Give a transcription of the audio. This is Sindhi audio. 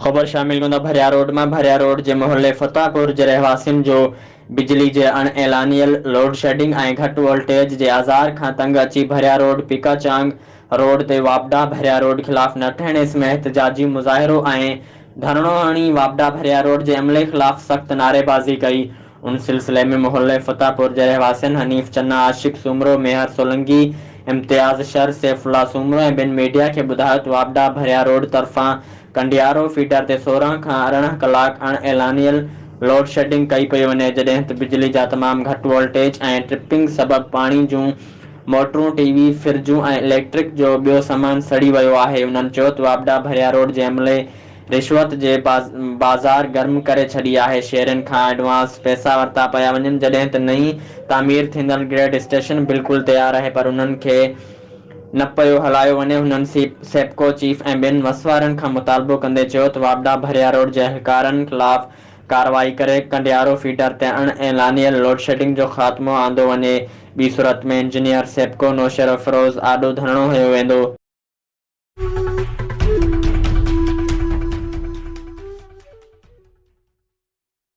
خبر شامل ڪندا ڀريا روڊ مان ڀريا روڊ جي محلي فتح پور جي رهواسين جو بجلي جي اڻ اعلانيل لوڊشيڊنگ ۽ گهٽ وولٽيج جي آزار کان تنگ اچي ڀريا روڊ پيڪا چانگ روڊ تي واپڊا ڀريا روڊ خلاف نٽهڻ اس ۾ احتجاجي مظاهرو ۽ ڌرڻو هڻي واپڊا ڀريا روڊ جي عملي خلاف سخت نعريبازي ڪئي. ان سلسلي ۾ محلي فتح پور جي رهواسين حنيف چنا، عاشق سومرو، ميهر سولنگي، امتياز شر، سيف الله سومرو ۽ ٻين ميڊيا کي ٻڌايو ته واپڊا ڀريا روڊ طرفان ڪنڊيارو فيڊر تي 16 کان 18 ڪلاڪ اڻ اعلانيل لوڊشيڊنگ ڪئي پئي وڃي جڏهن ته بجلي جا تمام گهٽ وولٽيج ۽ ٽرپنگ سبب پاڻي جون موٽرون، ٽي وي، فرجون ۽ اليڪٽرڪ جو ٻيو سامان سڙي ويو آهي. انهن چيو ته واپڊا ڀريا روڊ جي عملي رشوت جي بازار گرم ڪري ڇڏي آهي، شهرين کان ايڊوانس پئسا ورتا پيا وڃن جڏهن ته نئين تعمير ٿيندڙ گريڊ اسٽيشن بلڪل تيار آهي پر انهن کي نه پيو هلايو وڃي. هنن سيپڪو چيف ۽ ٻين وس وارن کان مطالبو ڪندي چيو ته واپڊا ڀريا روڊ جي اهلڪارن خلاف ڪارروائي ڪري ڪنڊيارو فيڊر تي اڻ اعلانيل لوڊشيڊنگ جو خاتمو آندو وڃي، ٻي صورت ۾ انجنيئر سيپڪو نوشهروفيروز آڏو ڌرڻو هنيو ويندو.